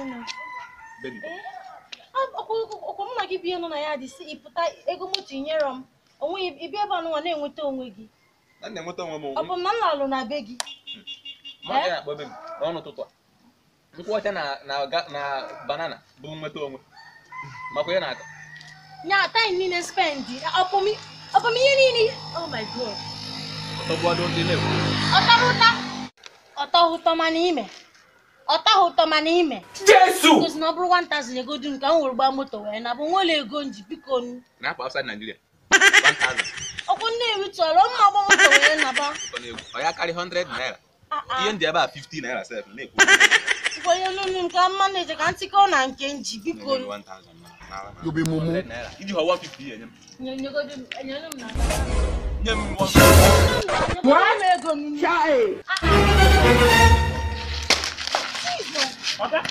na-emezina? Ọkwa mụ na gị bie nọ na ya dị si ịpụta ego moto inyere m onwe ịbịa ebe anụnwa na-enweta onwe gị. Ọ bụ na m na-alụ na be gị? N'ọnụ ụtụtụ a nkwụ ọcha na banana bụ nweta onwe makwa ya na-ata nya time niile spendi ọpụm ihe niile. Oh my God. Ọtọghị ụtọ mana ime ọtọghị ụtọ mana ime Jesu gosi na ọ bụrụ 1000 ego dum ka m were gbaa moto wee na bụ nwere ego nji biko na-akpa outside Nigeria 1000 ọkwụ Nnewi tụọrọ mma agba moto wee naba ọ ya karị 100 naira ihe ndị ebe a 50 naira sef na-ekwu onye nunu nke mma na-eje ka ntịkọ na nke nji biko You be mumu. Iji họ 150 enye m. Nye m 150. What? Ego m. Chai. Oga.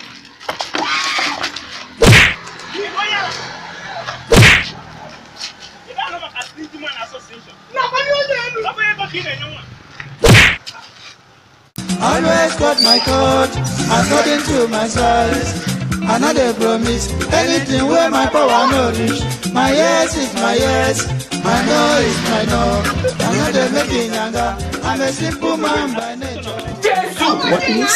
Always cut my coat according to my size. I no dey promise anything where my power no reach. My yes is my yes, my no is my no. I no dey make it yanga. I'm a simple man by nature. Jesus! What is?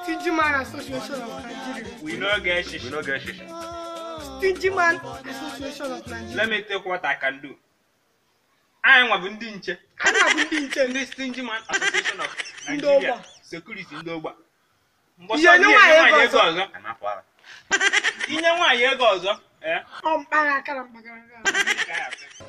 Stingy Man Association of Nigeria. We no get shish. We no get shish. Stingy Man Association of Nigeria. Let me take what I can do. I am ndị nche. Anyị bụ ndị nche. Ndị Stingy Man Association of Nigeria. Security ndị ogba. Ihe nye nwaanyị ego ọzọ. Inye nwaanyị ego ọzọ. Ọ mkpara aka na mkpagara aka.